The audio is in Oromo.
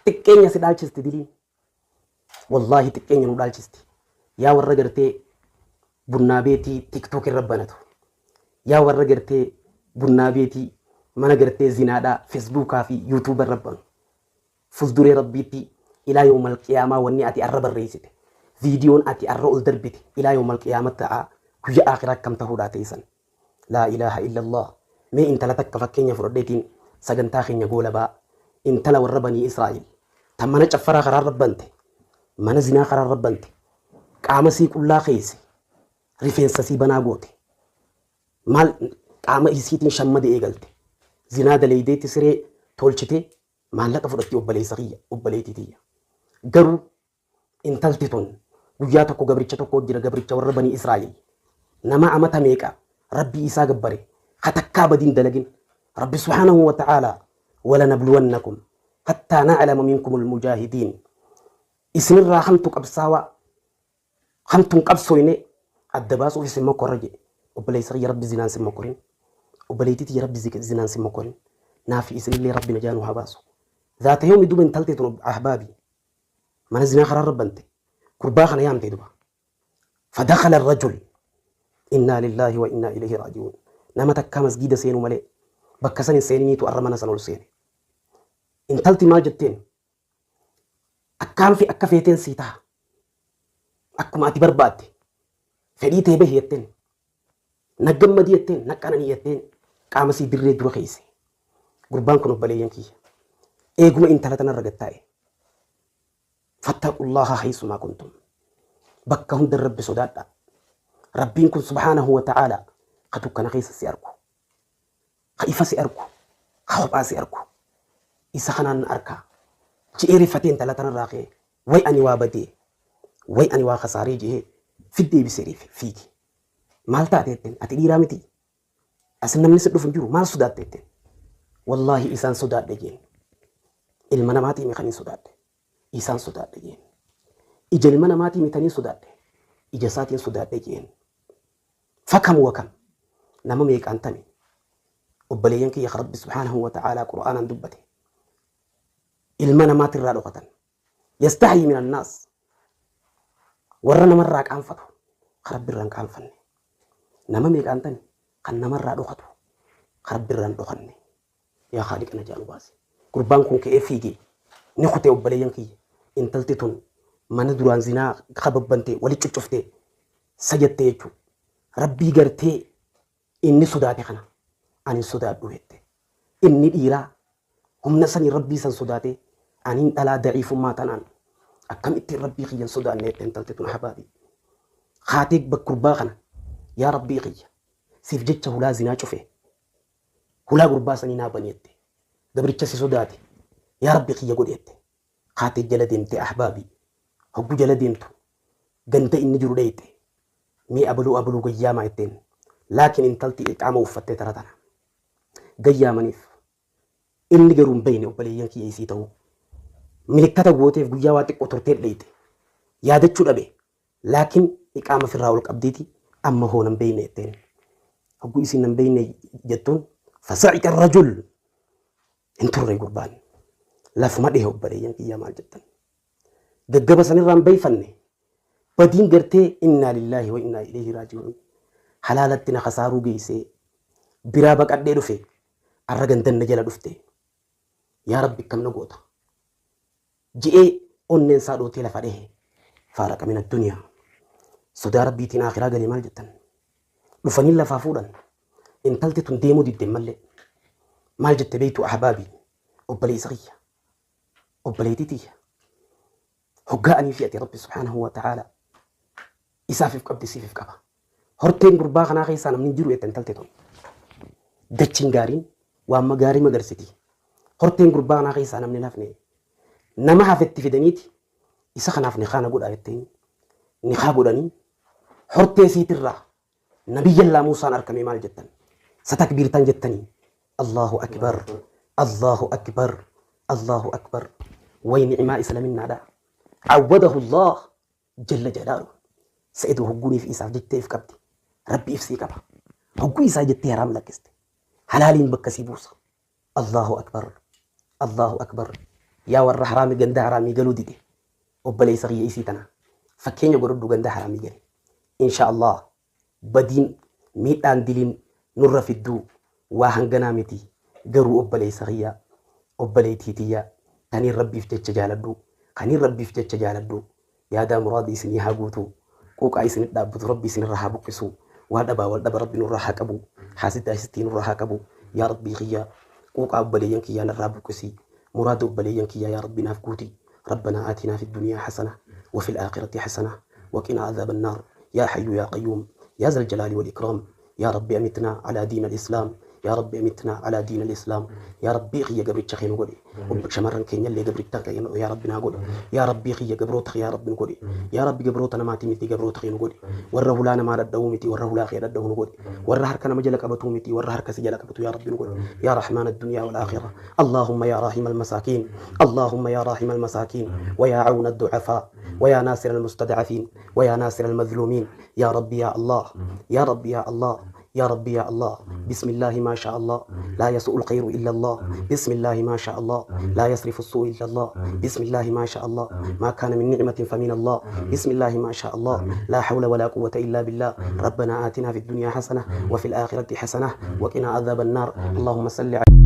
Xiqqeenya si dhaalchisti diliin. Wallaahi xiqqeenya nu dhaalchisti. Yaa warra gartee bunnaa beetii TikTok irra banatu. Yaa warra gartee bunnaa beetii mana gartee zinaadhaa Facebookaa fi YouTube irra banu. Fuulduree Rabbiitti ilaa yoomal qiyaamaa wanni ati arra barreessite. Viidiyoon ati arra ol darbite ilaa yoomal qiyaamatti ta'a guyya akhiraa akkam ta'uudhaa teessan. Laa ilaaha illallah. Mee intala takka fakkeenya fudhadheetiin sagantaa keenya goolabaa. Intala warra banii Israa'el. Tan mana caffaraa karaa irra bante. Mana zinaa karaa irra bante. Qaama sii qullaa keesse. Rifeensa sii banaa goote. Maal qaama isiitiin shammade eegalte. Zinaa daleeydeetti siree tolchite maallaqa fudhatti obboleessa kiyya obboleettii tiyya. Garuu intalti tun guyyaa tokko gabricha tokko jira, gabricha warra banii Israa'el. Nama amata meeqa Rabbii isaa gabbare ka takkaa badiin dalagin. Rabbi subhaanahu wa ta'aalaa walanabluwannakum hattaa na'lama minkumul mujaahidiin. Isinirraa kamtu qabsaawaa kamtu hin qabsooyne adda baasuuf isin mokkorra jedhe. Obboleessa kiyya, Rabbi zinaan sin mokkorin. Obboleettii tiyya, Rabbi zinaan sin mokkorin. Naafi isinillee Rabbi najaa nu haa baasu. Zaata yoomi duba intaltee tun ahbaabi mana zinaa karaa irra bante, gurbaa kana yaamte duba. فدخل الرجل، إنا لله وإنا إليه راجعون. Nama takkaa masgiida seenu malee bakka san hin seeniniitu arra mana san ol seene. Intalti maal jetteen? Akkaan fi akka feeteen sii taha, akkuma ati barbaadde fedhii tee bahi jetteen, naggammadii jetteen, naqqananii jetteen, qaama sii dirree dura keesse. Gurbaan kun, obboleeyyan kiyya, eeguma intala tanarra gattaa'e. Fattaqullaha haysumaa kuntum, bakka hunda Rabbi sodaadha. Rabbiin kun subhaanahu wa ta'aala ka dukkana keessa si argu, ka ifa si argu, ka kophaa si argu, isa kanaan na arkaa je'ee rifatee intala tanarraa ka'e. Way ani waa badee, way ani waa kasaaree je'ee fiddee deebisee rife fiigi. Maal taate jetteen? Ati dhiiraa miti, as namni si dhufu hin jiru, maal sodaatte jetteen? Wallaahi isaan sodaadhe jeen. Ilma namaatii mi kaniin sodaadhe, isaan sodaadhe jeen. Ija ilma namaatii mitaniin sodaadhe, ija isaatiin sodaadhe jeen. Fakam wakam nama meeqaan tami, obboleeyyan kiyya, Rabbi subhaanahu wa ta'aalaa qur'aanaan dubbate, ilma namaatirraa dhokatan, yastahyii min annaas, warra namarraa qaanfatu ka Rabbi irraa hin qaanfanne. Nama meeqaan tami kan namarraa dhokatu ka Rabbi irraa hin dhokanne? Yaa Khaaliqa, najaa nu baase. Gurbaan kun ka'ee fiigee ni kute. Obboleeyyan kiyya, intalti tun mana duraan zinaa kababbante wali cuccuftee sajattee jechuu. Rabbii gartee inni sodaate kana ani hin sodaadhu jette. Inni dhiiraa humna sanii Rabbii san sodaate, aniin dhalaa daciifummaa tanaan akkamittiin Rabbii kiyya hin sodaanne jette intalti tun. Ahbaabii, kaatee gurbaa kana, yaa Rabbii kiyya, siif jecha hulaa zinaa cufe, hulaa gurbaa sanii naa bani jette. Gabricha si sodaate yaa Rabbi kiyya godhe jette. Kaatee jala deemte. Ahbaabii, hoggu jala deemtu ganda inni jiru dheeyxe. Mee abaluu abaluu gayyaamaa jetteen. Laakiin intalti iqaama uffattee tara tana gayyaamaniif. Inni garuu hin beeyne obboleeyyan kiyya isii ta'uu. Milikkata gooteef, guyyaa waa xiqqoo turtee dheeyxe, yaadachuu dhabe. Laakiin iqaama firraa ol qabdiiti amma hoo nan beeyne jetteen. Hogguu isiin nan beeyne jettuun, fasa'ika rajul, hin turre, gurbaan lafuma dhehe. Obboleeyyan kiyya, maal jettan? Gaggaba sanirraan beeyfanne badiin gartee innaa lillaahi wa innaa ilayhi raaji'uun, halaalatti na kasaaruu geessee, biraa baqadhee dhufe, arra gandan na jala dhufte, yaa Rabbi akkam na goota je'ee onneen isaa dhootee lafa dhehe. Faaraqa min addunyaa, sodaa Rabbiitiin akhiraa galee. Maal jettan? Dhufanii lafaa fuudhan. Intalti tun deemuu didde mallee. Maal jette beeytu ahbaabii? Obboleessa kiyya, obboleettii tiyya, hoggaa anii fi ati Rabbi subhaanahu wa ta'aala isaafif qabdi, siifif qaba. Horteen gurbaa kanaa keessaa namni hin jiru jette intalti tun. Dachiin gaariin waan gaarii magarsiti. Horteen gurbaa kanaa keessaa namni nafne nama hafetti fidaniiti isa kanaaf nikaa na godhaa jetteen. Nikaa godhanii hortee siitirraa Nabiyyallaa Muusaan argame. Maal jettan? Satakbiirtan jettanii? Allahu akbar, Allahu akbar, Allahu akbar! Way ni'imaa islaminaadha! Awwadahu Allah jalla jalaalu. Sa'idoo, hogguuniif isaaf jettee if qabdi, Rabbi ibsii qaba. Hogguu isaa jettee haraam lakkiste, halaaliin bakka sii buusa. Allahu akbar, Allahu akbar! Yaa warra haraami ganda haraamii galuu dide, obboleessa kiyya isii tana fakkeenya godhadhu, ganda haraamii gale. Insha Allah badiin miidhaan diliin nurra fidduu waa hanganaa miti. Garuu obboleessa kiyya, obboleettii tiyya, taniin Rabbiif jecha jaaladhu, kaniin Rabbiif jecha jaaladhu, yaadaa muraadii isinii haa guutu, quuqaa isinit dhaabbatu Rabbi isinirra haa buqqisu, waa dhabaa wal dhaba Rabbi nurra haa qabu, haasidaa isittii nurra haa qabu. Yaa Rabbii kiyya, quuqaa obboleeyyan kiyyaa narraa buqqisi, muraada obboleeyyan kiyyaa yaa Rabbi naaf guuti. ربنا آتنا في الدنيا حسنة وفي الآخرة حسنة وقنا عذاب النار يا حي يا قيوم يا ذا الجلال والإكرام. يا ربي أمتنا على دين الإسلام، يا ربي أمتنا على دين الإسلام. يا ربي خي قبرت شخين قولي شمرن كين اللي قبرت يا ربي نقول يا ربي خي قبروت يا ربي نقولي يا ربي قبروت أنا ما تمتي قبروت خي نقولي وره لا أنا ما ردومتي وره لا خير ردو نقولي وره هركنا مجلك أبتومتي وره هرك سجلك أبتو يا ربي نقول يا رحمن الدنيا والآخرة. اللهم يا راحم المساكين، اللهم يا راحم المساكين، ويا عون الضعفاء، ويا ناصر المستضعفين، ويا ناصر المظلومين. يا ربي يا الله، يا ربي يا الله، يا ربي يا الله. بسم الله ما شاء الله لا يسوء الخير إلا الله. بسم الله ما شاء الله لا يصرف السوء إلا الله. بسم الله ما شاء الله ما كان من نعمة فمن الله. بسم الله ما شاء الله لا حول ولا قوة إلا بالله. ربنا آتنا في الدنيا حسنة وفي الآخرة حسنة وقنا عذاب النار. اللهم صل على